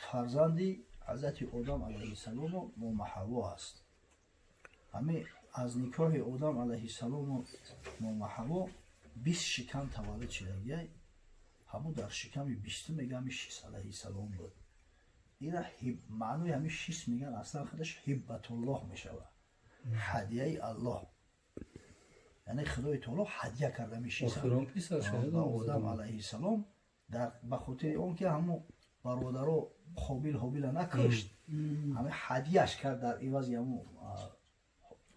Фарзанди ҳазрати Одам алайҳиссалому Мома Ҳаво аст. Ҳами аз никоҳи Одам алайҳиссалому Мома Ҳаво 20 шикам таваллуд шидагиай. Ҳамун дар шиками 20-у мега ҳами Шис алайҳиссалом буд. Ира маънои ҳами Шис меган, аслан худаш ҳиббатуллоҳ мешавад, ҳадияи Аллоҳ, яъне Худои таоло ҳадия карда мешиса ба Одам алайҳиссалом ба хотири он ки ҳамун бародаро Қобил Ҳобила накушт, ҳами ҳадияш кард, дар ивази ҳамун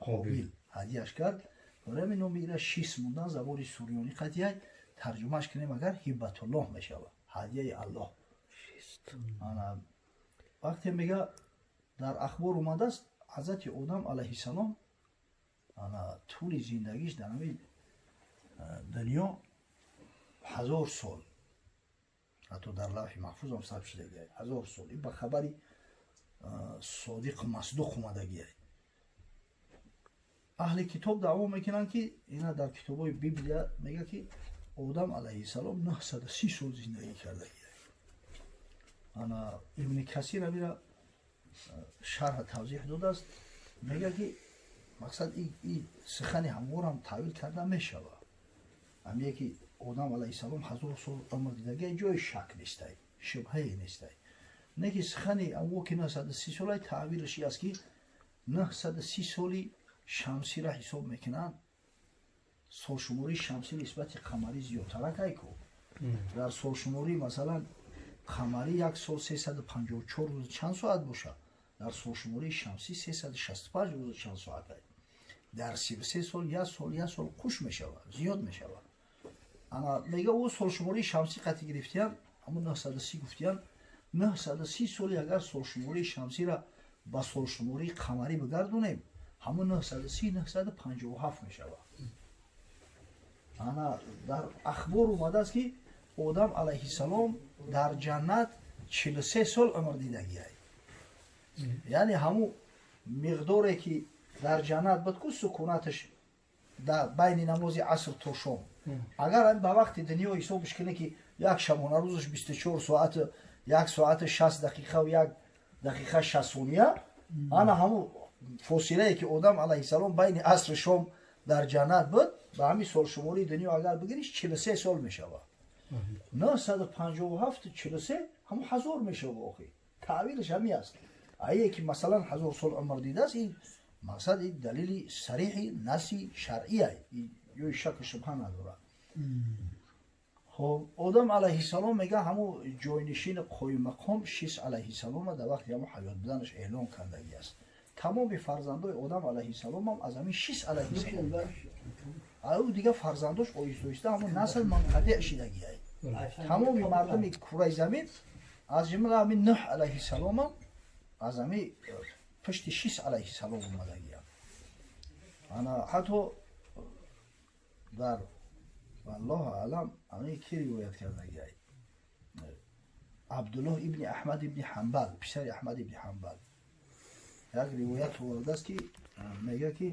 Қобил ҳадияш кард. Барои ҳамин номи ира Шис мондан. Забони сурёнӣ қатияй тарҷумааш кунем агар, ҳиббатуллоҳ мешавад, ҳадияи Аллоҳ. Вақте мега дар ахбор омадааст, ҳазрати Одам алайҳиссалом тӯли зиндагиш дар ҳамин дунё 1000 сол, ҳатто дар Лавҳи Маҳфузам сабт шудагиай, 1000 сол. Ин ба хабари содиқу масдуқ омадагиай. Аҳли китоб даъво мекунанд, ки ина дар китобҳои Библия мега, ки Одам алайҳиссалом 930 сол зиндагӣ кардагиай. Ана Ибни Касир амира шарҳа тавзеҳ додааст, мега, ки мақсад и сухани ҳамворам таъвил карда мешавад. Ҳамие ки Одам алайҳиссалом 1000 сол умр дидагиай, ҷои шак нестай, шубҳае нестай. Не ки сухани аво ки 930 солай, таъвилаш и аст, ки 930 соли шамсира ҳисоб мекунанд. Солшумории шамсӣ нисбати қамарӣ зиёдтаракай ку. Дар солшуморӣ, масалан, қамарӣ як сол 354 рӯз чанд соат бошад, дар солшумории шамсӣ 365 рӯз чанд соатай. Дар 33 сол як сол, як сол қуш мешавад, зиёд мешавад. Ана мега, ӯ солшумории шамсӣ қатъи гирифтиян, ҳамун 930 гуфтиян. 930 соли агар солшумории шамсира ба солшумории қамарӣ бигардонем, ҳамун 930 957 мешавад. Ана дар ахбор омадааст, ки Одам алайҳиссалом дар ҷаннат 43 сол умр дидагиай, яъне ҳамун миқдоре ки дар ҷаннат буд ку, сукунаташ дар байни намози аср то шом. Агар ба вақти дунё ҳисобш кунӣ, ки як шабонарӯзаш 24 соату як соату 60 дақиқау як дақиқа 60 сония, ана ҳамун фосилае ки Одам алайҳиссалом байни асру шом дар ҷаннат буд, ба ҳамин солшумории дунё агар бигириш, 43 сол мешавад. 957, 43 ҳамун 1000 мешавад. Охи таъвилаш ҳамин аст. Ае ки масалан 1000 сол умр дидааст, ин мақсад ин далели сариҳи наси шаръия, ҷои шаку шубҳа надорад. Хоб, Одам алайҳиссалом мега, ҳамун ҷойнишини қоиммақом Шис алайҳиссалома дар вақти ҳамун ҳаёт буданаш эълон кардагӣ аст. Тамоми фарзандои Одам алайҳиссаломам аз ҳамин Шис алайҳиссалом. Ӯ дига фарзандош оҳиста оҳиста ҳамун насл манқатеъ шидагиай. Тамоми мардуми кураи замин, аз ҷумла ҳамин Нӯҳ алайҳиссаломам, аз ҳамин пушти Шис алайҳиссалом омадагиям. Ана ҳатто дар, валлоҳу аълам, ҳамин ки ривоят кардагиай, Абдуллоҳ ибни Аҳмад ибни Ҳамбал, писари Аҳмад ибни Ҳамбал, як ривоят овардааст, ки мега, ки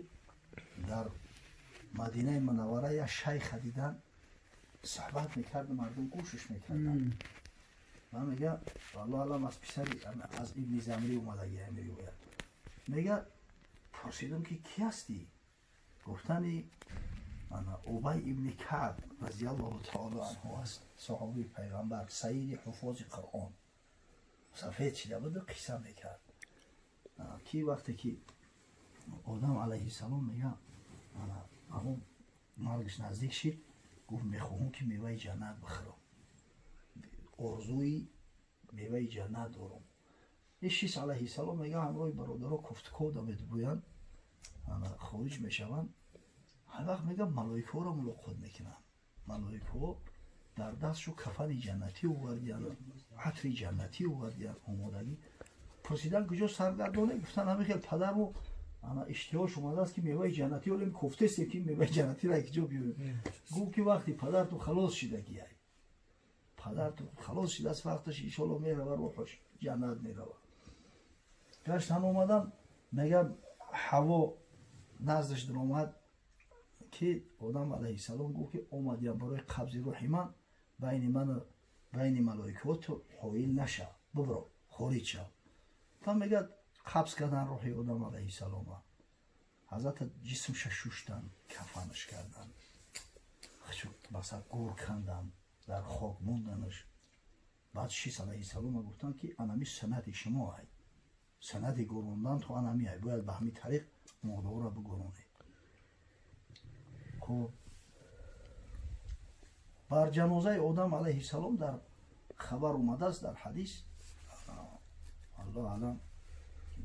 дар Мадинаи Мунаввара як шайха дидан, суҳбат мекард, мардум гӯшаш мекарданд. Ман мега, валлоҳу аълам, аз писари аз Ибни Замрӣ омадаги ҳамин ривоят. Мега, пурсидам, ки ки ҳастӣ? Гуфтани ана Убай ибни Каъб разиаллоҳу таоло анҳу аст, саҳобии пайғамбар, саиди ҳуфози Қуръон. Сафед шида буду қисса мекард, ки вақте ки Одам алайҳиссалом мега, ҳамон маргаш наздик шид, гуфт: «Мехоҳам, ки меваи ҷаннат бихӯрам, орзуи меваи ҷаннат дорам». Шис алайҳиссалом мега, ҳамроҳи бародаро кофтуков медбӯянд, хориҷ мешаванд. Ҳар вақт мега, малоикаҳоро мулоқот мекунанд. Малоикаҳо дар дастшу кафани ҷаннатӣ овардиянд, атри ҷаннатӣ овардиянд, омодагӣ. Пурсидан: «Куҷо саргардоне?» Гуфтан: «Ҳамин хел падармо ана иштиҳош омадааст, ки меваи ҷаннатӣ олем, кофтестем, ки меваи ҷаннатиро куҷо биёрем». Гуфт, ки вақти падарту халос шидагиай, падарту халос шидааст вақташ, иншолло мерава, рӯҳаш ҷаннат мерава. Гаштан омадан, мега, ҳаво наздаш даромад, ки Одам алайҳиссалом гуфт, ки омадиям барои қабзи рӯҳи ман, байни ману байни малоикаҳо ту ҳоил наша, бубро. Хориҷ шав. Та мегӯяд, қабз кардан рӯҳи Одам алайҳиссалома. Ҳазрата ҷисмша шуштан, кафанаш кардан, масалан, гур кандан, дар хок монданаш. Баъд Шис алайҳиссалома гуфтанд, ки анами санади шумо ай, санади гурондан то анами ай, бояд ба ҳамин тариқ мурдаҳоро бигуронед. Хуб, бар ҷанозаи Одам алайҳиссалом дар хабар омадааст, дар ҳадис, Аллоҳ аълам,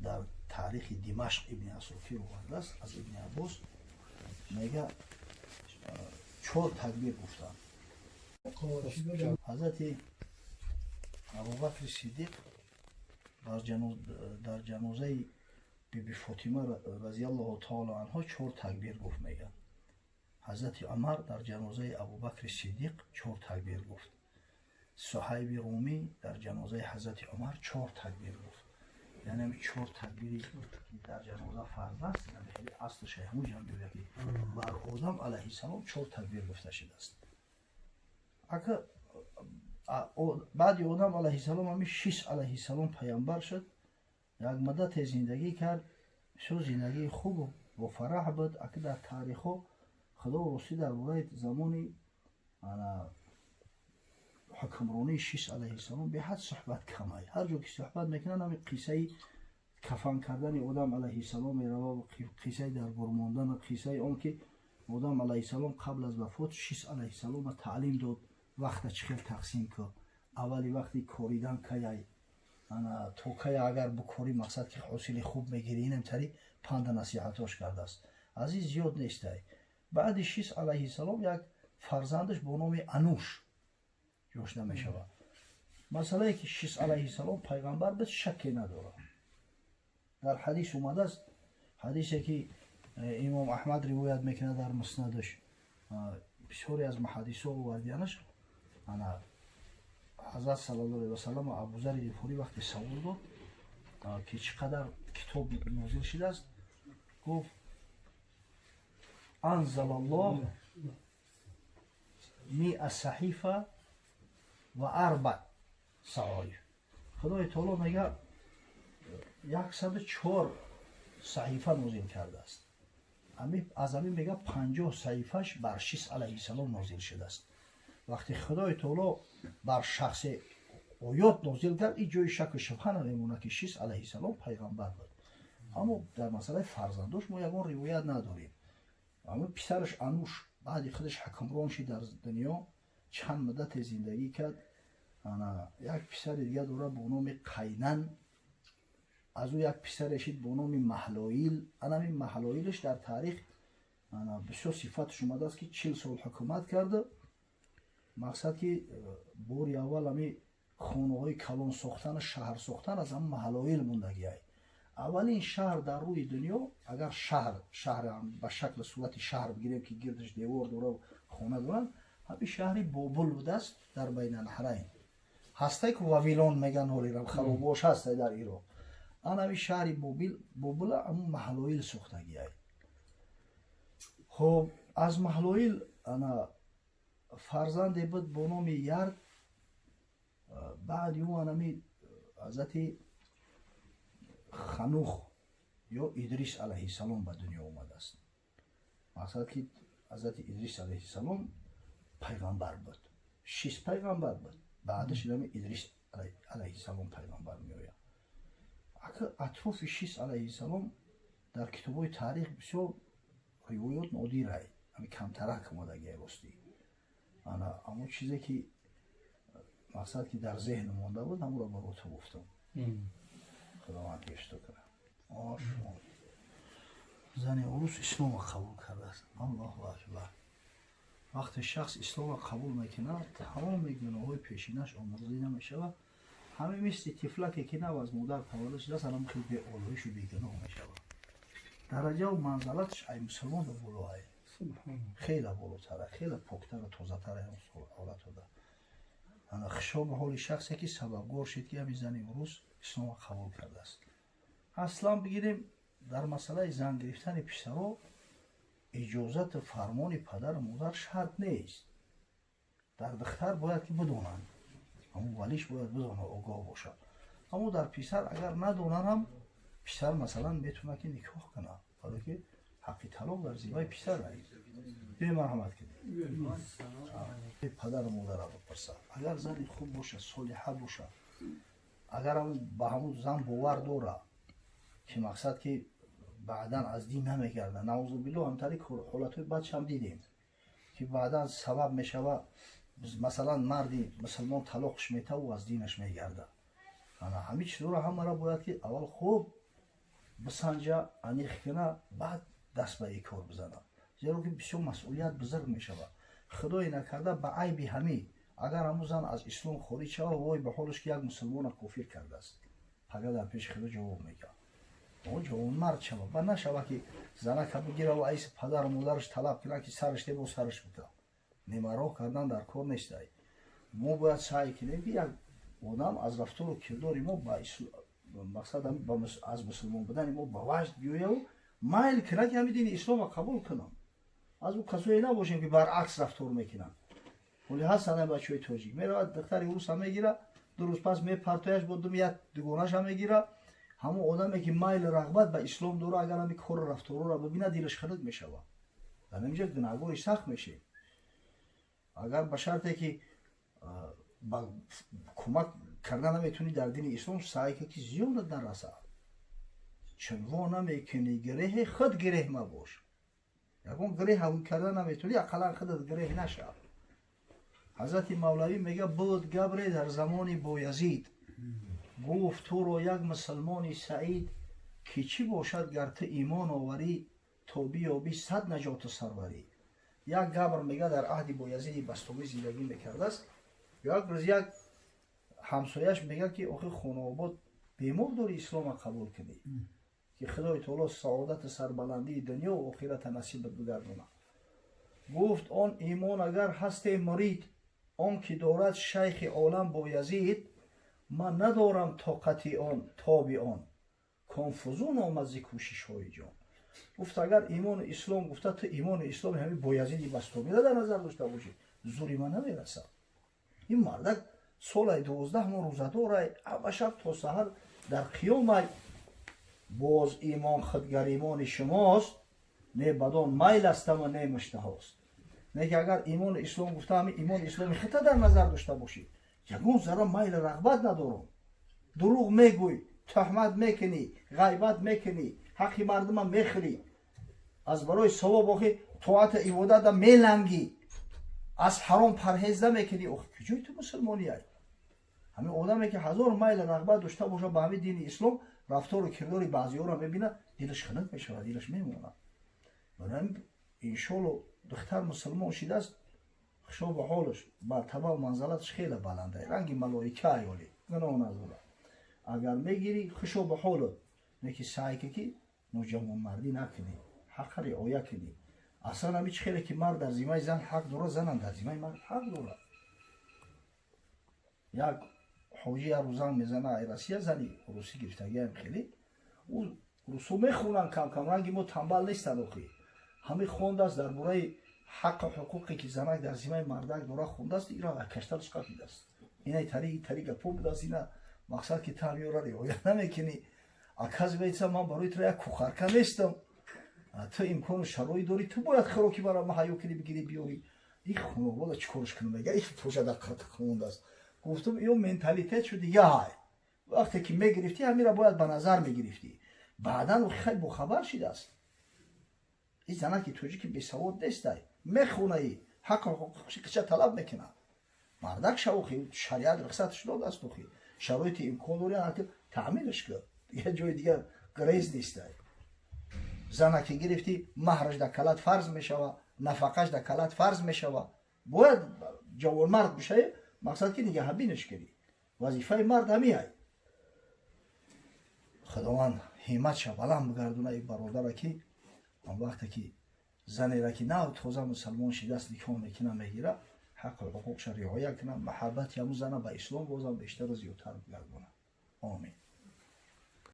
дар таърихи Димашқ Ибни Асокир овардааст аз Ибни Аббос, мега, чор такбир гуфтанд. Ҳазрати Абубакри Сиддиқ дар ҷанозаи Биби Фотима разиаллоҳу таоло анҳо чор такбир гуфт, мегӯянд. Ҳазрати Умар дар ҷанозаи Абубакри Сиддиқ чор такбир гуфт. Суҳайби Румӣ дар ҷанозаи ҳазрати Умар чор такбир гуфт. Яъне чор такбири дар ҷаноза фарз аст, хеле аслша ҳамуҷа мегӯяд, ки бар Одам алайҳиссалом чор такбир гуфта шудааст. Ака, баъди Одам алайҳиссалом ҳами Шис алайҳиссалом паямбар шуд. Як муддате зиндагӣ кард, бисёр зиндагии хубу бо фараҳ буд. Ака, дар таърихҳо, худо ростӣ, дар бораи замони ҳукмронии Шис алайҳиссалом беҳад суҳбат камай. Ҳар ҷо ки суҳбат мекунанд, ҳами қиссаи кафан кардани Одам алайҳиссалом мерава, қиссаи дар гур мондан, қиссаи он ки Одам алайҳиссалом қабл аз вафот Шис алайҳиссалома таълим дод, вақта чӣ хел тақсим кун, аввали вақти коридан каяй, то кая агар букорӣ, мақсад ки ҳосили хуб мегирӣ. Инам тари панда насиҳатош кардааст. Аз ин зиёд нестай. Баъди Шис алайҳиссалом як фарзандаш бо номи Ануш ҷош намешавад. Масъалае ки Шис алайҳиссалом пайғамбар буд, шакке надорад. Дар ҳадис омадааст, ҳадисе ки имом Аҳмад ривоят мекунад дар Муснадаш, бисёре аз муҳаддисо овардиянаш. Ана, ҳазрат саллаллоҳу алайҳи васалам Абузари Ғифорӣ вақте савол дод, ки чӣ қадар китоб нозил шудааст, гуфт: «Анзалаллоҳ 100 саҳифа ва арба саҳоиф». Худои таоло мега, 104 саҳифа нозил кардааст. Аз ҳамин, мега, 50 саҳифаш бар Шис алайҳиссалом нозил шудааст. Вақте Худои таоло бар шахсе оёт нозил кард, ин ҷои шаку шубҳа намемонад, ки Шис алайҳиссалом пайғамбар буд. Аммо дар масъалаи фарзандош мо ягон ривоят надорем. Аммо писараш Ануш баъди худаш ҳукмрон шид, дар дунё чанд муддате зиндагӣ кард. Як писари дига дорад бо номи Қайнан. Аз ӯ як писаре шид бо номи Маҳлоил. Анамин Маҳлоилш дар таърих бисёр сифаташ омадааст, ки 40 сол ҳукумат карда. Мақсад ки бори аввал ами хонаҳои калон сохтану шаҳр сохтан аз ҳам Маҳлоил мондагиай. Аввалин шаҳр дар рӯи дунё, агар шаҳр шаҳр ба шакли сурати шаҳр бигирем, ки гирдаш девор дора, хона доранд, ҳамин шаҳри Бобул будааст дар Байналнаҳрайн. Ҳастай ку Вавилон меган, ҳолирам харобош ҳастай дар Ироқ. Анами шаҳри Бобула ҳамун Маҳлоил сохтагиай. Хоб, аз Маҳлоил ана фарзанде буд бо номи Ярд. Баъди ӯ анами ҳазрати Ханух ё Идрис алайҳиссалом ба дунё омадааст. Мақсад ки ҳазрати Идрис алайҳиссалом пайғамбар буд. Шис пайғамбар буд, баъдаш инами Идрис алайҳиссалом пайғамбар меояд. Ака, атрофи Шис алайҳиссалом дар китобҳои таърих бисёр ривоёт нодирай, ами камтарак омадагиай, ростӣ. Ана аммо чизе ки, мақсад ки дар зеҳн монда буд, ҳамонро ба ту гуфтам. Худованд ҳифзту кунад. Зани урус ислома қабул кардааст. Аллоҳу акбар! Вақте шахс ислома қабул мекунад, тамоми гуноҳҳои пешинаш омӯрзида мешавад. Ҳамин мисли тифлаке ки нав аз модар таваллуд шудааст, анам хел беолоишу бегуноҳ мешавад. Дараҷаву манзалаташ ай мусулмон болоай, хеле болотара, хеле поктара, тозатара ҳолатода. Ана, хушоби ҳоли шахсе ки сабабгор шид, ки ҳамин зани урус ислома қабул кардааст. Аслан бигирем, дар масъалаи зан гирифтани писаро иҷозату фармони падару модар шарт нест. Дар духтар бояд ки бидонанд, ҳамун валиш бояд бидонад, огоҳ бошад. Аммо дар писар агар надонанд, писар масалан метавонад ки никоҳ кунад, барое ки ҳаққи талоқ дар зиммаи писар аст. Бемарҳамат кунед, падару модарро бипурсад. Агар зани хуб бошад, солиҳа бошад, агар ба ҳамун зан бовар дорад, ки мақсад ки баъдан аз дин намегардад, наузубилло, ҳамтари ҳолатҳои бадшам дидем, ки баъдан сабаб мешавад, масалан марди мусулмон талоқш метаву аз динаш мегардад. Ана ҳамин чизҳоро ҳамаро бояд ки аввал хуб бисанҷа, аниқ куна, баъд даст ба ин кор бизанад, зеро ки бисёр масъулият бузург мешавад. Худое накарда, ба айби ҳамӣ агар ҳамун зан аз ислом хориҷ шавад, вой ба ҳолаш, ки як мусулмона кофир кардааст, пага дар пеши худо ҷавоб мегӯяд. Он ҷавонмард шава ба нашава, ки занака бигираву айси падару модараш талаб кунад, ки сараш дебо сараш бита. Нимароҳ кардан дар кор нестай. Мо бояд саъй кунем, ки як одам аз рафтору кирдори мо ба мақсад аз мусулмон будани мо ба ваҷд биёяву майл кунад, ки ҳамин дини ислома қабул кунам. Аз ӯ касое набошем, ки баръакс рафтор мекунанд. Ҳоли ҳастанд бачаҳои тоҷик, меравад, духтари руса мегира, 2 рӯз пас мепартояш, бо дум як дугонаша мегира. Ҳамон одаме, ки майлу рағбат ба ислом дора, агар ҳамин кору рафторҳоро бибинад, дилаш хунук мешавад. Дар ҳаминҷа гунаҳгори сахт мешем. Агар ба шарте ки ба кӯмак карда наметавонӣ дар дини ислом, саъй кун, ки зиёнат нарасад. Чун во намекунӣ гиреҳе, худ гиреҳ мабош. Ягон гиреҳ карда наметавонӣ, ақаллан худат гиреҳ нашав. Ҳазрати Мавлавӣ мега: буд габре дар замони Боязид, гуфт туро як мусулмони саид, ки чӣ бошад, гар ту имон оварӣ, то биёбӣ сад наҷоту сарварӣ. Як габр, мега, дар аҳди Боязиди Бастомӣ зиндагӣ мекардааст. Як рӯз як ҳамсояш мега, ки охи, хонаобод бемор дорӣ, ислома қабул кунӣ, ки Худои таоло саодату сарбаландии дунё охирата насибат бигардонад. Гуфт: он имон агар ҳасте мурид, он ки дорад шайхи олам Боязид, ман надорам тоқати он, тоби он конфузун омад зи кӯшишҳои ҷон. Гуфт: агар имону ислом гуфта, ту имону исломи ҳамин Боязиди Бастомиро дар назар дошта бошӣ, зури ман намерасад. Ин мардак солай 12 моҳ рӯзадорай, ҳама шаб то саҳар дар қиёмай. Боз имон худгар имони шумост, не бадон майл астама, не муштаҳост. Не ки агар имону ислом гуфта, ҳамин имону исломи хита дар назар дошта бошӣ, ягон зарра майлу рағбат надорам. Дурӯғ мегӯй, туҳмат мекунӣ, ғайбат мекунӣ, ҳаққи мардума мехӯрӣ, аз барои савоб охи тоату ибодата мелангӣ, аз ҳаром парҳез намекунӣ, охи куҷои ту мусулмонияй? Ҳамин одаме, ки ҳазор майлу рағбат дошта боша ба ҳамин дини ислом, рафтору кирдори баъзиҳоро мебинад, дилаш хунук мешавад, дилаш мемонад. Барои иншолло, духтар мусулмон шидааст, хушо ба ҳолаш, мартабаву манзалаташ хеле баланда, ранги малоика аёли, гуноҳ надорад. Агар мегирӣ, хушо ба ҳолат, неки саъй ки ноҷавонмардӣ накунӣ, ҳаққа риоя кунӣ. Аслан ҳами чи хеле ки мард дар зиммаи зан ҳақ дорад, занам дар зиммаи мард ҳақ дорад. Як ҳоҷи як рӯз зан мезана, ай Россия зани русӣ гирифтагиам. Хеле ӯ русо мехонанд кам-кам, ранги мо тамбал нестанд. Охи ҳамин хондааст дар бораи ҳаққу ҳуқуқе, ки занак дар зиммаи мардак дорад, хондааст, ира кашталаш қапидааст. Инай тари гапо будааст, ина мақсад ки ту ҳамёра риоя намекунӣ. Оказывается, ман барои тура як кухарка нестам. Ту имкону шароит дорӣ, ту бояд хӯроки бара маҳайё кунӣ, бигирӣ, биёрӣ. Ин хонавода чӣ корш кунам? Мега, ин поша дар қиртиқ мондааст. Гуфтам, ё менталитет шу дига ҳай. Вақте ки мегирифтӣ, ҳамира бояд ба назар мегирифтӣ. Баъдан хеле бохабар шидааст. Ин занаки тоҷики бесавод нестай, мехонаи, ҳаққу ҳуқуқи талаб мекунад. Мардак шавохи, шариат рухсатш додааст, охи шароити имкон дори, таъминаш кун. Дигар ҷои дигар грез нестай. Зана ки гирифтӣ, маҳраш дар калат фарз мешава, нафақаш дар калат фарз мешава. Бояд ҷавонмард бишавӣ, мақсад ки нигаҳбинаш кунӣ. Вазифаи мард ҳамиай. Худованд ҳимматша баланд бигардона ин бародара, ки он вақте ки занера, ки нав тоза мусалмон шидааст, никоҳ мекуна, мегира, ҳаққу ҳуқуқша риоя кунад, маҳаббати ҳамун зана ба ислом бозам бештару зиёдтар бигардона. Омин.